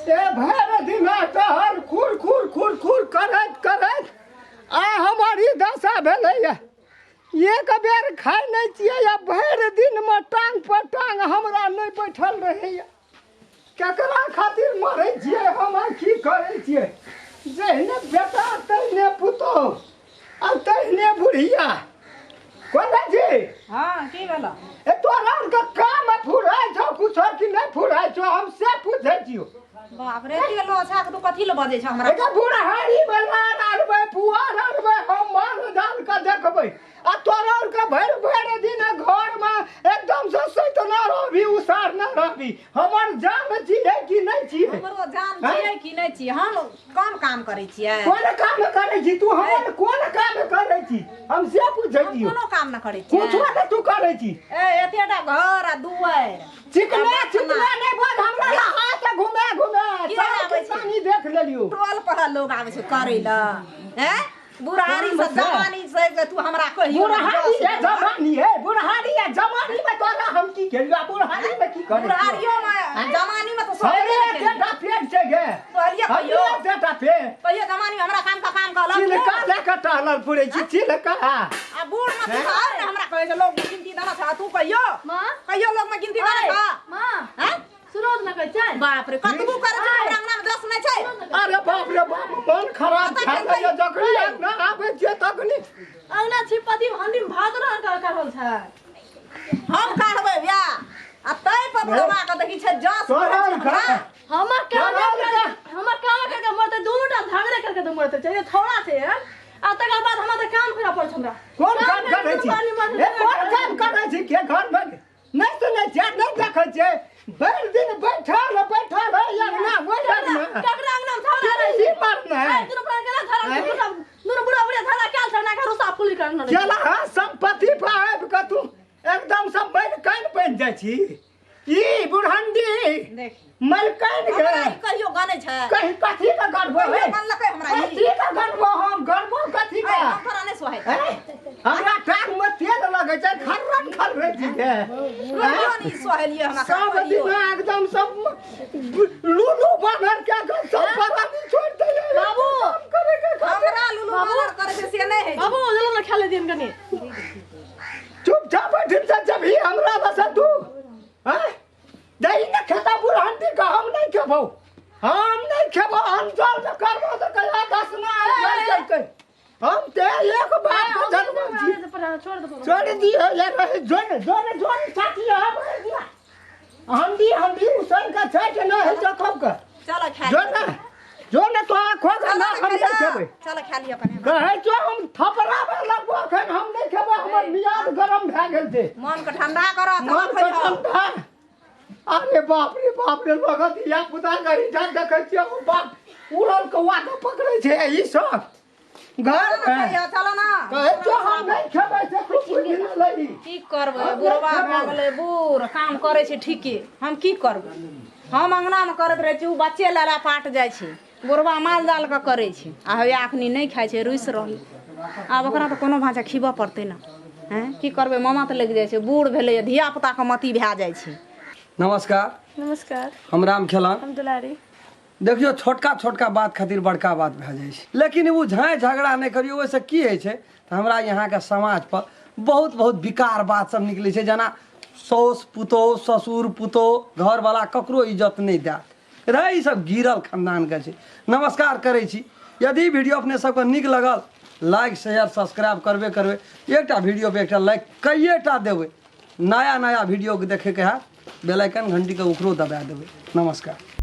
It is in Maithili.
ए भरि दिना टहल खुर खुर खुर खुर करैत करैत आ हमर ई दशा भेलैए। एक बेर खाइ नहि छियै आ भरि दिनमे टांग पर टांग हमरा नहि बैठल रहैए। केकरा खातिर मरै छियै हम आ की करै छियै? जहिने बेटा तहिने पुतोहु आ तहिने बुढ़िया। कोना जी? हाँ, की भेलो? ए तोरा आरके काम फुराइ छौ कुछो कि नहि फुराइ छौ, हम से पूछै छियौ। बाप रे, एते लोचा के तू कथी ले बजै छ हमरा? एके बुढ़ारी में लार आनबै, पुआर आनबै, हम माल जाल के देखबै आ तोरा आरके भरि भरि दिन घर में एकदम से सुति न रहबी, उसार न रहबी। हमर जान छियै कि नहि छियै? हमरो जान छियै कि नहि छियै? हम कम काम करै छियै? कोन काम करै छी तू? हमर कोन काम करै छी हम से पूछै छियौ। कोनो काम न करै छियै। कुछो नहि तू करै छी। ए एतेटा घर आ दुआरि। चिकना चिकना नहि बोल हमरा, हाथ घुमे घुमे के आबै छै? पानी देख लेलियौ। टोल पर लोग आबै छै करै लए। हैं, बुढ़ारी से जवानी से तू हमरा कहियो। बुढ़ारी है जवानी है, बुढ़ारी है जवानी में तोरा हम की केलियौ? बुढ़ारी में की करै? बुढ़ारियो में जवानी में तो हमरे सोहले एतेटा पेट छै गे। सोहलिए कहियो। हमरे एतेटा पेट। कहियो जवानी में हमरा काम का काम कहलक? चिलका लए कऽ टहलल पुरै छी चिलका। आ बूढ़ में तू और ने हमरा कहै छै लोग गिनती देना छै। तू कहियो माँ, कहियो लोग में गिनती देना छा? माँ। हैं? सुनो न कहै छै। बाप रे, कतबो करै छै हमरा अंगना में दस नहि छै। अरे बाप रे बाप, मन खराब भए गेलै। जखनी अंगना आबै छियै तखनी अंगना छिपति हंडी में भात रह कर रहल छै। हम काढ़बै या आ तै पर बुढ़वा के देखी छै जस तोरा करै छै हमरा। हमर काम तोरा कर, हमर काम करके मरते, दोनों टा झगड़े करके तो मरते छै। थोड़ा छै यार। आ तकर बाद हमरा तऽ काम करऽ पड़ै छै हमरा। कोन काम करै छी? ए कोन काम करै छी के घर में? नहि सुनै छियै, नहि देखै छियै, भरि दिन बैठल बैठल है अंगना ओहि अंगना। ककरा अंगना में झगड़ा रहै छै? ई मरना ए, दुनू प्राण केना झगड़ा? दुनू दुनू बुढ़ा बुढ़िया झगड़ा कैल छै ना रुसा फुली करना। चला हाँ, संपत्ति पर आबि कऽ तू एकदम से मलकाइन बनि जाइ छी। ई बुढ़ंडी देख मलकाइन के हमरा ई कहियो गनै छै? कहीं कथी के गड़बो कहियो है? गनलकै हमरा ई? कथी के गड़बो? हम गड़बो कथी के? ऐ, हम तोरा नहि सोहाइ छै। ऐ, हमरा टांग में तेल लगै छै, खर्रन खर्रै छी के। कहियो नहि सोहेलियै हमरा। सब कहियो। दिन एकदम सब लुलु बानर के एकदम सब परानी छोड़ि दैए। बाबू। काम करे के खातिर। हमरा लुलु बानर करै छै से नहि होइ छै। बाबू, चलो ना खेले दिन कनी। चुपचाप बैठिन से जब ही हमरा बस तू हैं दही ने खेता बुढ़ानती का। हम नहीं खेबो, हम नहीं खेबो। हम चल तो करबो तो कहिया दस ना आइ चलते। हम ते एक बात के जनबो छी। छोड़ दे। छोड़ दियो ये रहे जोन जोन जोन साथी हम दिया हंडी हंडी उसन का छठ न है जखब का। चलो खा। जो ना जो ना तो खो ना, हम नहीं खेबै। चलो खा लिअ कने। कहै छौ हम थपराबै लगबो एखन। हम नहि खेबै, हमर मियाद गरम भए गेल छै। मन के ठंडा करऽ। मन के ठंडा। अरे बाप रे बाप रे, लगत धिया पुता के एहिठाम देखै छियै, ओ बाप उड़ल कौआ के पकड़ै छै ई सब घर में। चलो ना। कहै छौ हम नहि खेबै से तू बुझि नहि लही। की करबै, बुढ़वा भए गेलै बूढ़, काम करै छै ठीके। हम की करबै? हम अङ्गनामे करैत रहै छी, ओ बच्चे लड़ा पाट जाइ छै। बुढ़वा माल जाल के करै छै आ हैया अखनी नहि खाइ छै, रुसि रहलै। आब ओकरा तऽ कोनो भाँचा खिबऽ पड़तै ने। हँ, की करबै, मामा तऽ लागि जाइ छै। बूढ़ भेलैए, धिया पुताके मति भए जाइ छै। नमस्कार। नमस्कार। हम राम खेलन। हम दुलारी। देखियौ, छोटका छोटका बात खातिर बड़का बात भए जाइ छै, लेकिन ओ झाँइ झगड़ा नहि करियौ। ओहिसँ की होइ छै तऽ हमरा यहाँके समाजपर बहुत बहुत विकार बात सब निकलै छै, जेना साउस पुतोहु, ससुर पुतोहु, घरवला ककरो इज्जत नहि देत रहै। ई सब गिरल खानदानके छै। नमस्कार करै छी। यदि वीडियो अपने सबके नीक लगल, लाइक शेयर सब्सक्राइब करबे करबै। एकटा वीडियो पे एकटा लाइक कइएटा देबै। नया नया वीडियोके देखैके हैत, बेल आइकन घंटीके ओकरो दबा देबै। नमस्कार।